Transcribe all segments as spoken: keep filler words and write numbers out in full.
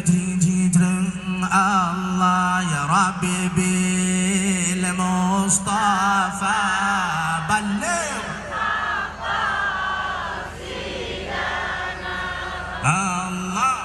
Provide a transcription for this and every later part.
Jring, jring, jring, Allah ya Rabbi bil Mustafa balligh. Allah.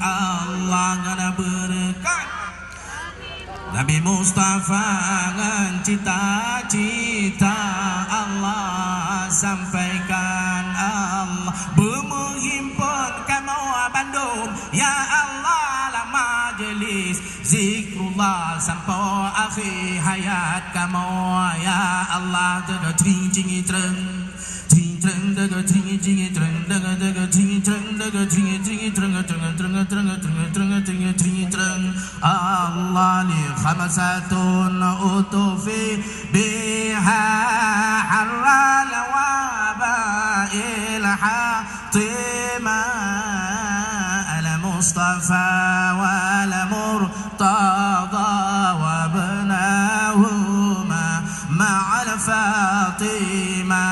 Allah ngon beureukat Nabi Mustafa ngon cita-cita Allah sampaikan Allah beumeuhimpon kamoe bandum ya Allah lam majlis Zikrullah sampoe akhé hayat kamoe, ya Allah. Teuga tring cing treng, cing treng, teuga tring cing treng, teuga, teuga tring treng, teuga tring, tring treng, treng, treng, treng, treng, treng, tring treng. Allah li khamsatun utufi biha harral waba'il ha tima al-Mustafa wal Murtada wa ibnahuma ma'al Fatima.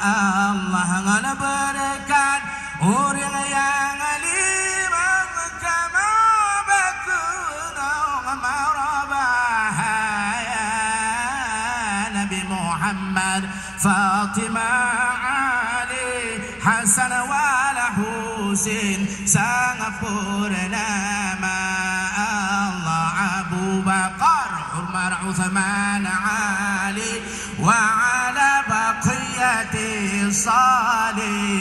Allah ngon beureukat ureueng nyang limong kamoe bak gunong Marabah, ya Nabi Muhammad, Fatimah, Ali, Hasan wal Husin sang purnama Allah, Abu Bakar, Umar, Utsman, Ali, wa ala baqiyati salihina.